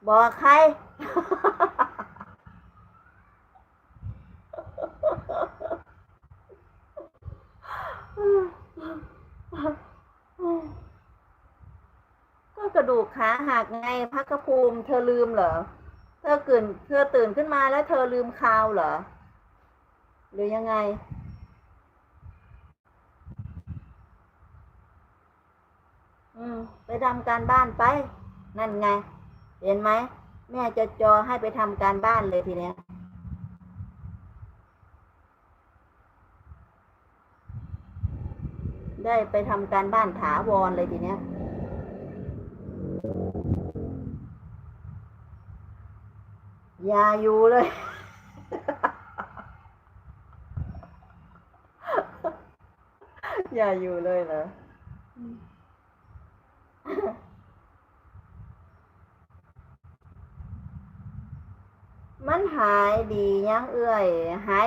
ບໍ່ໃຄ. ກໍກະດູກຂາຫັກໄງ ພັກຂະພູມ ເທີລືມເຫຼື? ເທີຕື່ນ ເທີຕື່ນຂຶ້ນມາແລ້ວເທີລືມຂ່າວເຫຼື ຫຼືຍັງໄງ? ອືມ ໄປທຳການບ້ານໄປ. ນັ້ນໄງ ເຫັນໄໝ? ແມ່ຈໍ່ໆໃຫ້ໄປທຳການບ້ານເລີຍທີເນີ້ຍ. ໄດ້ໄປທຳການບ້ານຖາວອນເລີຍທີເນີ້ຍ. ຢ່າຢູ່ເລີຍ. ຢ່າຢູ່ເລີຍເນາະ. ມັນຫາຍດີຍັງເອື້ອຍ? ຫາຍ